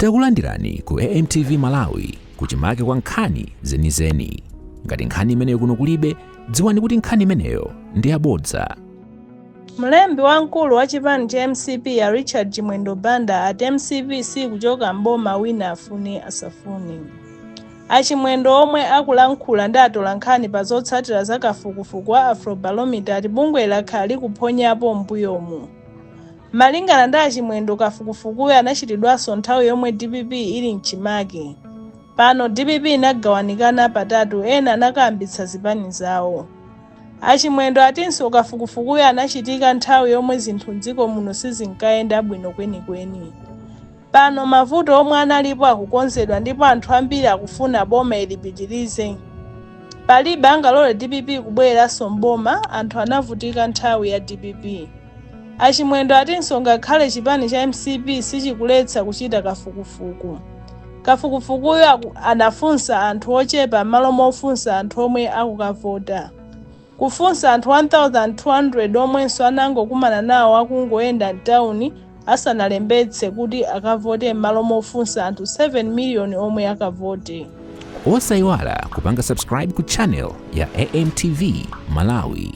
Takulandirani ku AMTV Malawi, kuchimake kwa nkhani zenizeni. Ngati nkhani imeneyo kuno kulibe, dziwani kuti nkhani imeneyo ndi yabodza. Mlembi wamkulu wa chipani cha MCP a Richard Chimwendo Banda ati MCP sikuchoka m'boma wina afune asafune. A Chimwendo, omwe akulankhula ndi atolankhani pa zotsatira za kafukufuku wa Afrobarometer, ati bungwe lakhala likuphonyapo m'mbuyomu. Malingana ndi a Chimwendo, kafukufukuyo anachitidwanso nthawi yomwe DPP ili mchimake. Pano DPP inagawanikana patatu, ena anakayambitsa zipani zawo. A Chimwendo atinso kafukufukuyo anachitika nthawi yomwe zinthu m'dziko muno sizinkayenda bwino kwenikweni. Pano mavuto omwe analipo akukonzedwa ndipo anthu ambiri akufuna boma ilipitirize. Palibe angalole DPP kubwereranso m'boma, anthu anavutika nthawi ya DPP. A Chimwendo atinso ngakhale chipani cha MCP sichikuletsa kuchita kafukufuku, kafukufukuyo anafunsa anthu ochepa m'malo mofunsa anthu omwe akukavota. Kufunsa anthu 1200 omwenso anangokumana nawo akungoyenda mtawuni asanalembetse kuti akavote m'malo mofunsa anthu 7 miliyoni omwe akavote. Osayiwala kupanga subscribe ku channel ya AMTV Malawi.